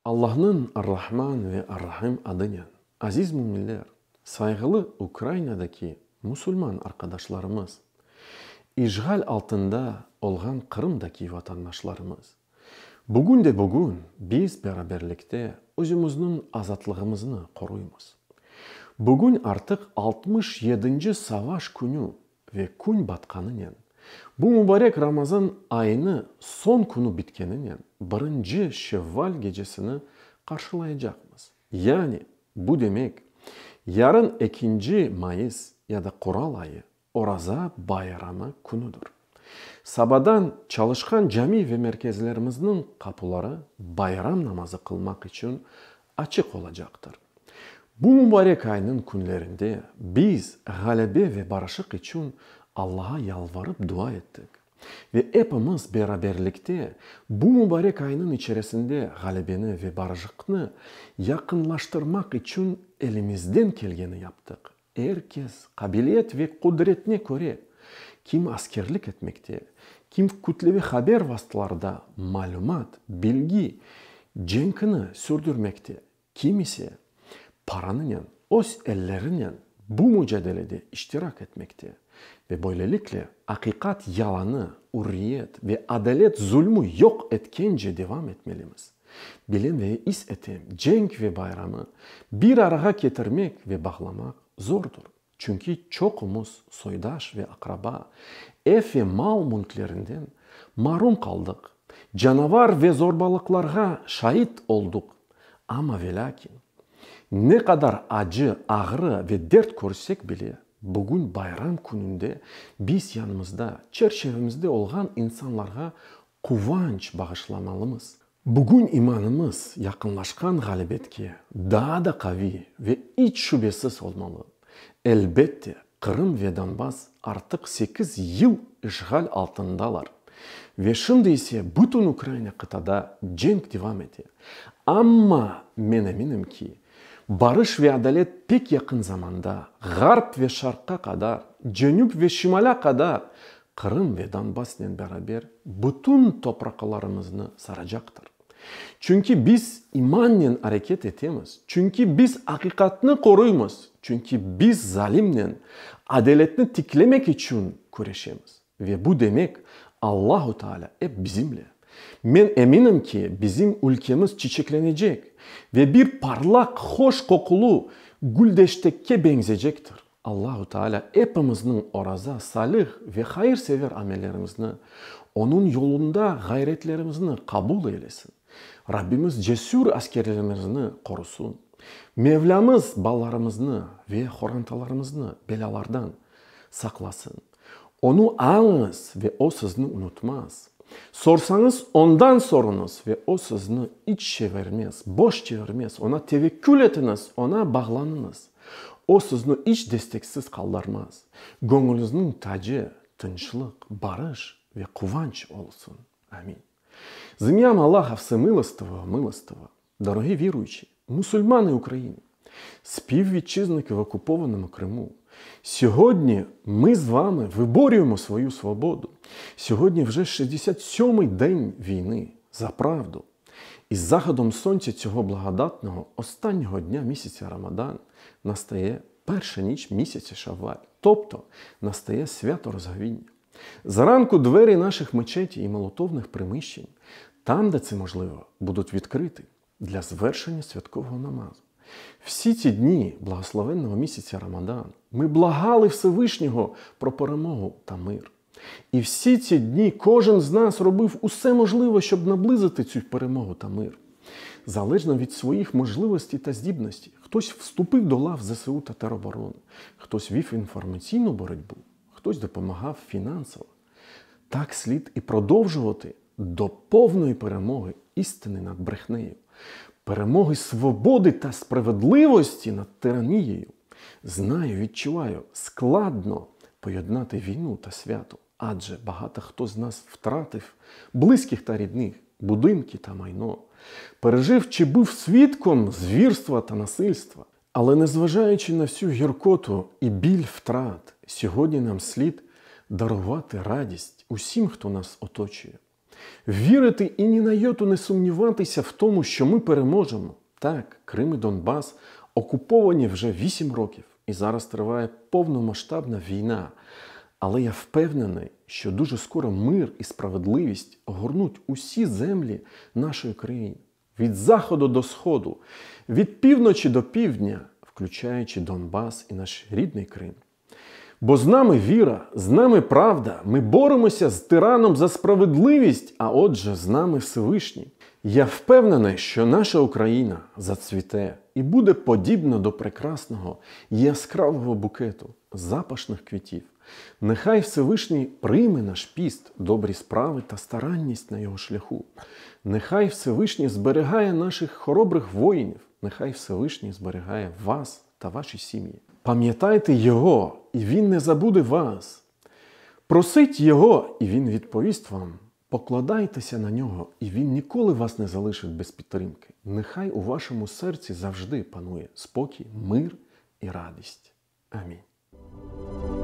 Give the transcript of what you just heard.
Allahnıñ Ar-Rahman ve Ar-Rahim adınen, aziz müminler, sayğılı Ukrainadaki musulman arqadaşlarımız, işğal altında olğan Qırımdaki vatandaşlarımız! Bugün de bugün biz beraberlikte özümizniñ azatlığımıznı qoruymız. Bugün artıq altmış yedinci savaş künü ve kün batqanınen, bu mubarek Ramazan ayını soñ künü bitkeninen birinci Şevval gecesini qarşılaycaqmız. Yani, bu demek, yarın ekinci mayıs ya da Qural ayı, Oraza bayramı künüdir. Sabadan çalışqan cami ve merkezlerimizniñ qapuları bayram namazı qılmaq içün açıq olacaqtır. Bu mubarek aynıñ künlerinde biz ğalebe ve barışıq içün Allağa yalvarıp dua ettik ve epimiz beraberlikte bu mubarek aynıñ içerisinde ğalebeni ve barışıqnı yaqınlaştırmaq içün elimizden kelgeni yaptıq. Er kes, qabiliyet ve qudretine köre, kim askerlik etmekte, kim kütleviy haber vastalarda malümat, bilgi cenkini sürdürmekte, kim ise paranınen, öz ellerinen bu mucadelede iştirak etmekte ve böylelikle aqiqat yalanı, ürriyet ve adalet zulmü yoq etkence devam etmelimiz. Bilem ve is etem, cenk ve bayramı bir arağa ketirmek ve bağlamaq zordur. Çünki çoqumız soydaş ve aqraba, ev ve mal-mülklerinden marum qaldıq, canavar ve zorbalıqlarğa şait olduq. Amma ve lâkin, ne qadar acı, ağrı ve dert körsek bile, bugün bayram kününde biz yanımızda, çerçevemizde olğan insanlarğa quvanç bağışlamalımız. Bugün imanımız yaqınlaşqan ğalebetke daa da qaviy ve iç şübesiz olmalı. Elbette, Qırım ve Donbass artıq sekiz yıl işğal altındalar ve şimdi ise bütün Ukraina qıtada cenk devam ete. Amma men eminim ki, barış ve adalet pek yaqın zamanda ğarp ve şarqqa qadar, cenüp ve şimala qadar Qırım ve Donbassnen beraber bütün topraqlarımıznı saracaqtır. Çünki biz imannen areket etemiz, çünki biz aqiqatnı qoruymız, çünki biz zalimnen adaletni tiklemek içün küreşemiz. Ve bu demek, Allahu Teala ep bizimle. Men eminim ki, bizim ülkemiz çiçeklenecek ve bir parlaq, hoş qoqulı güldeştekke beñzecektir. Allahu Teala epimizniñ oraza, salih ve hayırsever amellerimizni, Onıñ yolunda ğayretlerimizni qabul eylesin. Rabbimiz cesür askerlerimizni qorusun. Mevlâmız balalarımıznı ve horantalarımıznı belâlardan saqlasın. Onı añıñız ve O sizni unutmaz. Sorsañız, Ondan soruñız ve O sizni iç çevirmez, boş çevirmez. Ona tevekkül etiñiz, Ona bağlanıñız. O sizni iç desteksiz qaldarmaz. Göñüliñizniñ tacı tınçlıq, barış ve quvanç olsun. Amin. З ім'ям Аллаха Всемилостивого, Милостивого, дорогі віруючі, мусульмани України, співвітчизники в окупованому Криму. Сьогодні ми з вами виборюємо свою свободу. Сьогодні вже 67-й день війни за правду. Із заходом сонця цього благодатного останнього дня місяця Рамадан настає перша ніч місяця Шавваль, тобто настає свято розговіння. Зранку двері наших мечетей і молитовних приміщень, там, де це можливо, будуть відкриті для звершення святкового намазу. Всі ці дні благословенного місяця Рамадан ми благали Всевишнього про перемогу та мир. І всі ці дні кожен з нас робив усе можливе, щоб наблизити цю перемогу та мир. Залежно від своїх можливостей та здібностей, хтось вступив до лав ЗСУ та тероборони, хтось вів інформаційну боротьбу, хтось допомагав фінансово. Так слід і продовжувати до повної перемоги істини над брехнею, перемоги свободи та справедливості над тиранією. Знаю, відчуваю, складно поєднати війну та свято, адже багато хто з нас втратив близьких та рідних, будинки та майно, пережив чи був свідком звірства та насильства. Але незважаючи на всю гіркоту і біль втрат, сьогодні нам слід дарувати радість усім, хто нас оточує. Вірити і ні на йоту не сумніватися в тому, що ми переможемо. Так, Крим і Донбас окуповані вже 8 років, і зараз триває повномасштабна війна. Але я впевнений, що дуже скоро мир і справедливість огорнуть усі землі нашої країни. Від заходу до сходу, від півночі до півдня, включаючи Донбас і наш рідний Крим. Бо з нами віра, з нами правда, ми боремося з тираном за справедливість, а отже, з нами Всевишній. Я впевнений, що наша Україна зацвіте і буде подібна до прекрасного яскравого букету запашних квітів. Нехай Всевишній прийме наш піст, добрі справи та старанність на його шляху. Нехай Всевишній зберігає наших хоробрих воїнів, нехай Всевишній зберігає вас та ваші сім'ї. Пам'ятайте Його, і Він не забуде вас. Просить Його, і Він відповість вам. Покладайтеся на нього, і Він ніколи вас не залишить без підтримки. Нехай у вашому серці завжди панує спокій, мир і радість. Амінь.